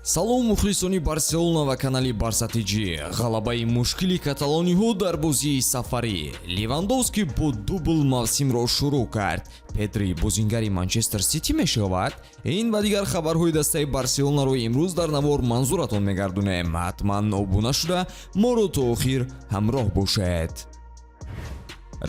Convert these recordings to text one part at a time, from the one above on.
Салом, мухлисони Барселона ва канали Барса ТЖ. Ғалабаи мушкили каталониҳо дар бозии сафарӣ. Левандовски бо дубл мавсимро шурӯъ кард. Педри бозингари Манчестер Сити мешавад. Ин ва дигар хабарҳои дастаи Барселонаро имрӯз дар навор манзуратон мегардонем. Ҳатман обуна шуда, моро то охир ҳамроҳ бошед.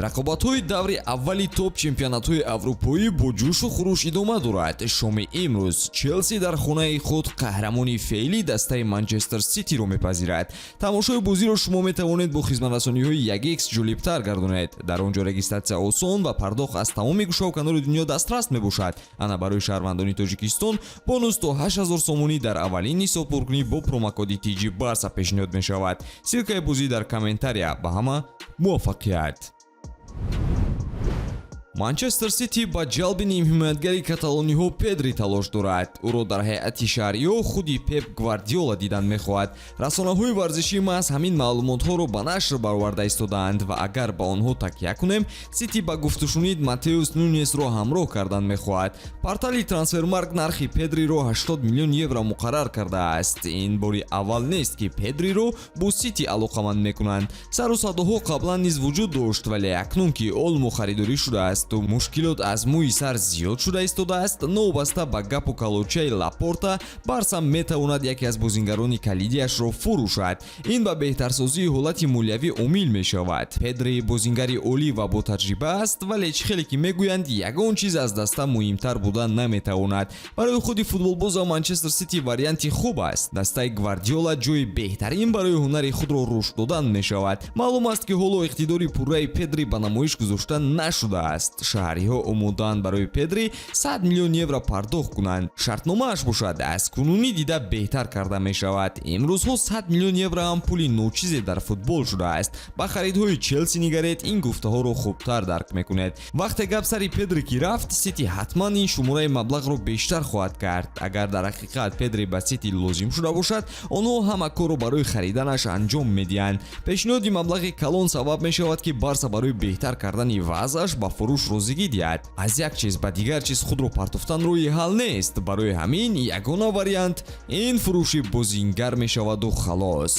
Рақобатҳои даври аввали топ чемпионатҳои аврупоӣ бо ҷӯшу хуруш идома дорад. Шоми имрӯз Челси дар хонаи худ қаҳрамони феълӣ, дастаи Манчестер Ситиро мепазирад. Тамошои бозиро шумо метавонед бо хизматрасониҳои 1x ҷолибтар гардонед. Дар он ҷо регистратсия осон ва пардохт аз тамоми гӯшаву канори дунё дастрас мебошад. Ана, барои шаҳрвандони Тоҷикистон бонус то 8000 сомонӣ дар аввалин ҳисобпуркунӣ бо промокоди ТЖ Барса пешниҳод мешавад. Ссылкаи бозӣ дар комментария. Ба ҳама муваффақият! Манчестер Сити ба ҷалби нимҳимоятгари каталониҳо Педри талош дорад. Ӯро дар ҳайати шаҳриҳо худи Пеп Гвардиола дидан мехоҳад. Расонаҳои варзишӣ маҳз ҳамин маълумотҳоро ба нашр бароварда истодаанд ва агар ба онҳо такя кунем, Сити ба гуфтушунид Матеус Нунесро ҳамроҳ кардан мехоҳад. Портали Трансфермаркт нархи Педриро 80 миллион евро муқаррар кардааст. Ин бори аввал нест, ки Педриро бо Сити алоқаманд мекунанд. Сару садоҳо қаблан низ вуҷуд дошт, вале акнун ки Олмо харидорӣ шудааст, мушкилот аз мӯи сар зиёд шуда истодааст. Новобаста ба гапу калочаи Лапорта, Барса метавонад яке аз бозингарони калидиашро фурӯшад. Ин ба беҳтарсозии ҳолати молиявӣ омил мешавад. Педри бозингари олӣ ва ботаҷриба аст, вале чӣ хеле ки мегӯянд, ягон чиз аз даста муҳимтар буда наметавонад. Барои худи футболбоза Манчестер Сити варианти хуб аст. Дастаи Гвардиола ҷои беҳтарин барои ҳунари худро рушд додан мешавад. Маълум аст, ки ҳоло иқтидори пурраи Педри ба намоиш гузошта нашудааст. Шаҳриҳо омодаанд барои Педри 100 миллион евро пардохт кунанд. Шартномааш бошад, аз кунунӣ дида беҳтар карда мешавад. Имрӯзҳо 100 миллион евро ҳам пули ночизе дар футбол шудааст. Ба харидҳои Челси нигаред, ин гуфтаҳоро хубтар дарк мекунед. Вақте гап сари Педри ки рафт, Сити ҳатман ин шумораи маблағро бештар хоҳад кард. Агар дар ҳақиқат Педри ба Сити лозим шуда бошад, онҳо ҳама корро барои хариданаш анҷом медиҳанд. Пешниҳоди маблағи калон сабаб мешавад, ки Барса барои беҳтар кардани вазъаш ба фурӯш розигӣ диҳад. Аз як чиз ба дигар чиз худро партофтан роҳи ҳал нест. Барои ҳамин ягона вариант ин фурӯши бозингар мешаваду халос.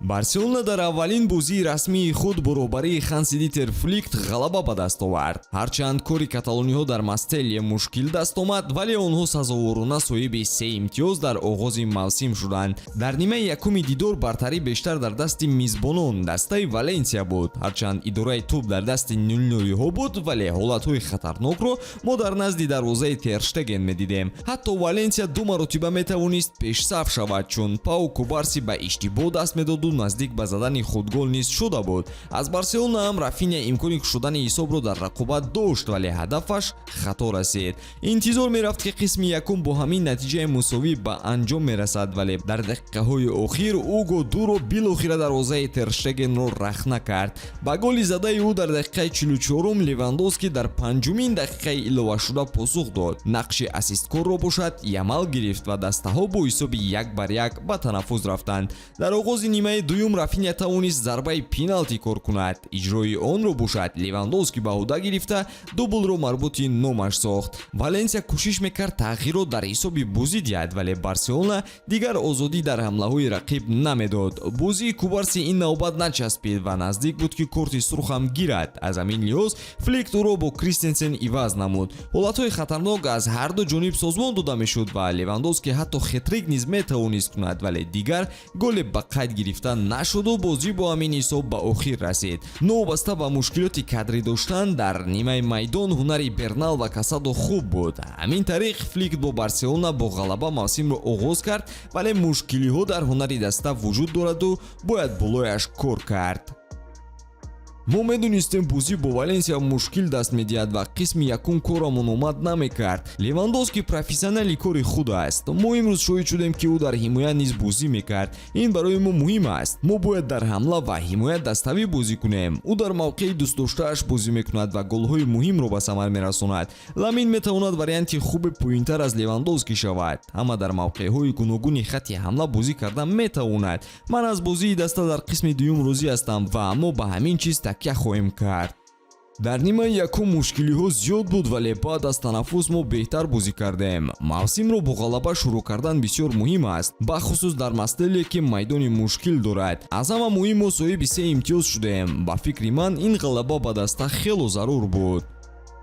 Барселона дар аввалин бозии расмии худ бо роҳбарии Ханси Дитер Флик ғалаба ба даст овард. Ҳарчанд кори каталониҳо дар Мастелия мушкил даст омад, вале онҳо сазоворона соҳиби се имтиёз дар оғози мавсим шуданд. Дар нимаи якуми дидор бартарӣ бештар дар дасти мизбонон, дастаи Валенсия буд. Ҳарчанд идораи тӯб дар дасти нолнолиҳо буд, вале ҳолатҳои хатарнокро мо дар назди дарвозаи Терштеген медидем. Ҳатто Валенсия ду маротиба метавонист пешсаф шавад, чун Пау Кубарси ба иштибоҳ даст медоду наздик ба задани худгол низ шуда буд. Аз Барселона ҳам Рафиня имкони кушодани ҳисобро дар рақобат дошт, вале ҳадафаш хато расид. Интизор мерафт, ки қисми якум бо ҳамин натиҷаи мусовӣ ба анҷом мерасад, вале дар дақиқаҳои охир Уго Дуро билохира дарвозаи Терштегенро рахна кард. Ба голи задаи ӯ дар дақиқаи 44-ум Левандовски дар панҷумин дақиқаи иловашуда посух дод. Нақши ассисткорро бошад, Ямал гирифт ва дастаҳо бо ҳисоби 1-1 ба танаффус рафтанд. Дар оғози нимаи дуюм Рафиня тавонист зарбаи пеналти кор кунад. Иҷрои онро бошад, Левандовски ба ӯҳда гирифта, дублро марбути номаш сохт. Валенсия кӯшиш мекард тағйирот дар ҳисоби бозӣ диҳад, вале Барселона дигар озодӣ дар ҳамлаҳои рақиб намедод. Бозии Кубарси ин навбат начаспид ва наздик буд, ки корти сурх ҳам гирад. Аз ҳамин лиҳоз Флик ӯро бо Кристенсен иваз намуд. Ҳолатҳои хатарнок аз ҳарду ҷониб созмон дода мешуд ва Левандовски ҳатто хетрик низ метавонист кунад, вале дигар голе ба қайд гирифта нашуду бозӣ бо ҳамин ҳисоб ба охир расид. Новобаста ба мушкилоти кадрӣ доштан дар нимаи майдон, ҳунари Бернал ва Касадо хуб буд. Ҳамин тариқ Флик бо Барселона бо ғалаба мавсимро оғоз кард, вале мушкилиҳо дар ҳунари даста вуҷуд дораду бояд болояш кор кард. Мо медонистем, бозӣ бо Валенсия мушкил даст медиҳад ва қисми якум корамон омад намекард. Левандовски профессионали кори худ аст. Мо имрӯз шоҳид шудем, ки ӯ дар ҳимоя низ бозӣ мекард. Ин барои мо муҳим аст. Мо бояд дар ҳамла ва ҳимоя даставӣ бозӣ кунем. Ӯ дар мавқеи дӯстдоштааш бозӣ мекунад ва голҳои муҳимро ба самар мерасонад. Ламин метавонад варианти хуби поинтар аз Левандовски шавад. Ҳама дар мавқеъҳои гуногуни хатти ҳамла бозӣ карда метавонад. Ман аз бозии даста дар қисми дуюм розӣ ҳастам ва мо ба ҳамин чиз такя хоҳем кард. Дар нимаи якум мушкилиҳо зиёд буд, вале баъд аз танаффус мо беҳтар бозӣ кардем. Мавсимро бо ғалаба шурӯъ кардан бисёр муҳим аст, бахусус дар Мастелле, ки майдони мушкил дорад. Аз ҳама муҳим, мо соҳиби се имтиёз шудем. Ба фикри ман, ин ғалаба ба даста хело зарур буд.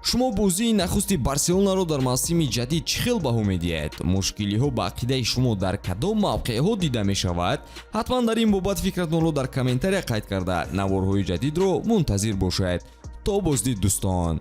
Шумо бозии нахусти Барселонаро дар мавсими ҷадид чӣ хел баҳо медиҳед? Мушкилиҳо ба ақидаи шумо дар кадом мавқеъҳо дида мешавад? Ҳатман дар ин бобат фикратонро дар комментария қайд карда, наворҳои ҷадидро мунтазир бошед. То боздид, дӯстон.